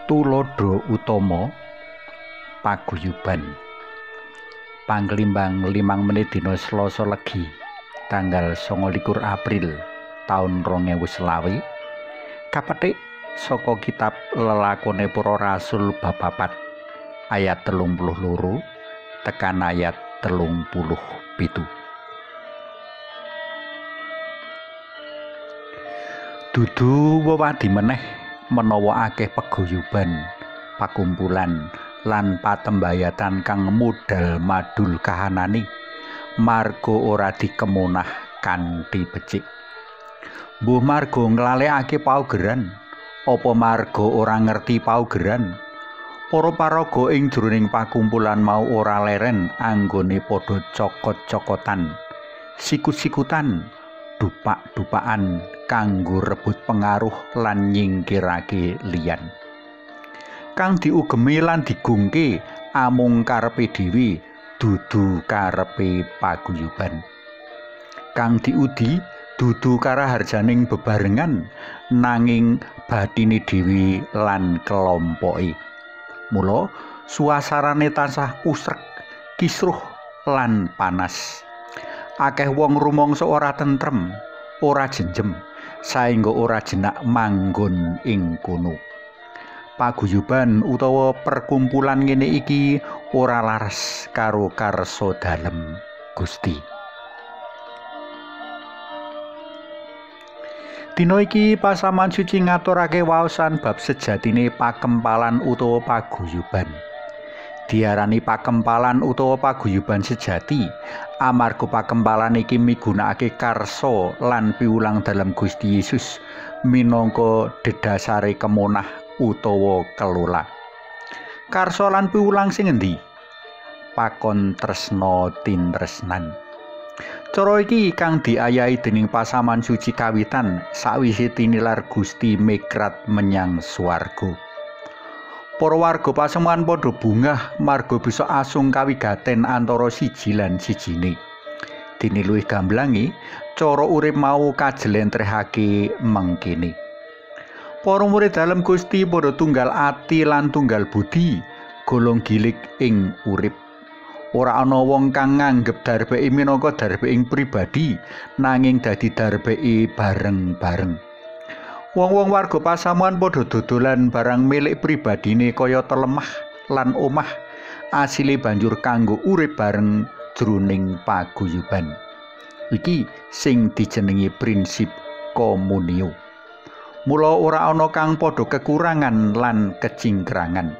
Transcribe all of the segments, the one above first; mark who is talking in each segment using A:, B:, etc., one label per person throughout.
A: Tuladha Utama Paguyuban Panglimbang 5 menit dina Selasa Legi tanggal 29 April taun 2020 kapetik saka kitab Lelakone Para Rasul bab 4 ayat 32 tekan ayat 37. Dudu wewadi meneh menawa akeh paguyuban, pakumpulan lan patembayatan kang modal madul kahanane marga ora dikemunah kanthi becik. Mbuh marga nglalekake paugeran, apa marga ora ngerti paugeran? Para paraga ing jroning pakumpulan mau ora leren anggone padha cokot-cokotan, sikut-sikutan, dupak-dupakan kanggo rebut pengaruh lan nyingkirake liyan. Kang diugemi lan digungke amung karepe dhewe, dudu karepe paguyuban. Kang diudi dudu karaharjaning bebarengan nanging batine dhewe lan kelompoke. Mula suasarane tansah usrek, kisruh lan panas. Akeh wong rumangsa ora tentrem, ora jenjem, saengga ora jenak manggon ing kono. Paguyuban utawa perkumpulan ngene iki ora laras karo karsa dalem Gusti. Dina iki pasaman suci ngaturake waosan bab sejatine pakempalan utawa paguyuban. Diarani pakempalan utawa paguyuban sejati amarga pakempalan iki migunakake karsa lan piwulang dalem Gusti Yesus minangka dedasare kemonah utawa kelola. Karsa lan piwulang sing endi? Pakon tresna tintresnan. Cara iki kang diayahi dening pasaman suci kawitan sawise tinilar Gusti migrat menyang swarga. Para warga pasemuan padha bungah marga bisa asung kawigaten antara siji lan sijine. Dene luwih gamblange, cara urip mau kajelentrehake mengkene. Para murid dalem Gusti padha tunggal ati lan tunggal budi, golong gilik ing urip. Ora ana wong kang nganggep darbeke minangka darbe ing pribadi, nanging dadi darbeke bareng-bareng. Wong-wong warga pasamuan padha dodolan barang milik pribadine kaya lemah lan omah, asile banjur kanggo urip bareng jroning paguyuban. Iki sing dijenengi prinsip komunio. Mula ora ana kang padha kekurangan lan kecingkrangan.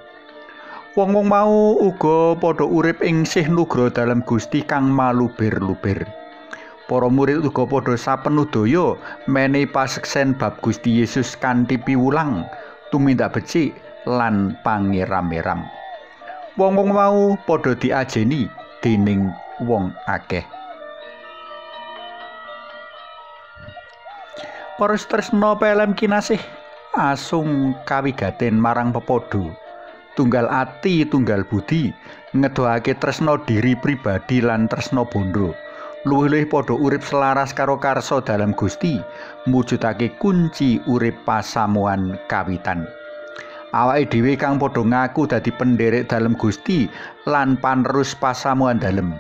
A: Wong-wong mau uga padha urip ing sih nugra dalem Gusti kang malubir-lubir. Para murid uga padha sapenudaya menehi paseksen bab Gusti Yesus kanthi piwulang, tumindak becik lan pangeram-eram. Wong-wong mau padha diajeni dening wong akeh. Para tresna pelem kinasih asung kawigaten marang pepadha. Tunggal ati tunggal budi ngedohake tresna diri pribadi lan tresna bondo. Luwih-luwih padha urip selaras karo karsa dalem Gusti, mujudake kunci urip pasamuan kawitan. Awake dhewe kang padha ngaku dadi penderek dalem Gusti lan panerus pasamuan dalem,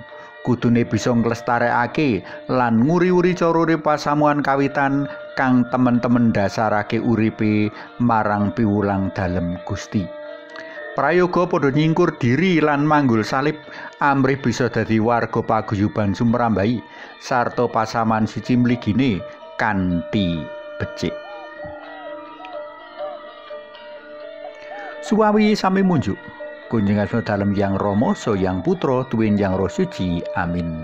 A: kudune bisa nglestarekake lan nguri-uri cara urip pasamuan kawitan kang temen-temen dasarake uripe marang piwulang dalem Gusti. Prayoga padha nyingkur diri lan manggul salib amrih bisa dadi warga paguyuban sumrambahi sarta pasaman suci mligine kanthi becik. Suwawi sami munjuk. Kunjungan dalem Yang Rama, so Yang Putra, tuwin Yang Roh Suci. Amin.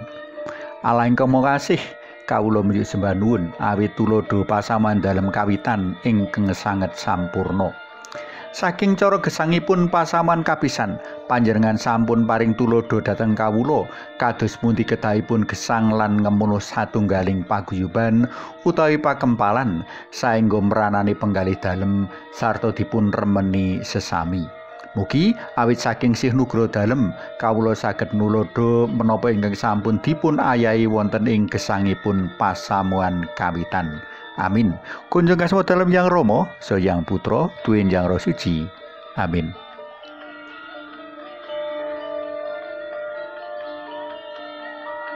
A: Allah ingkang Maha Kasih, kawula munjuk sembah nuwun awit tuladha pasaman dalem kawitan ingkang sanget sampurna. Saking cara gesangipun pasaman kapisan, panjenengan sampun paring tuladha dhateng kawula kados pundi kedahipun gesang lan ngemunuh satunggaling paguyuban utawi pakempalan saengga meranani penggalih dalem sarta dipun remeni sesami. Mugi awit saking sih nugra dalem kawula saged nuladha menapa ingkang sampun dipun ayahi wonten ing gesangipun pasamuan kawitan. Amin. Kunjung asma dalem Yang Rama, so Yang Putra, tuwin Yang Roh Suci. Amin.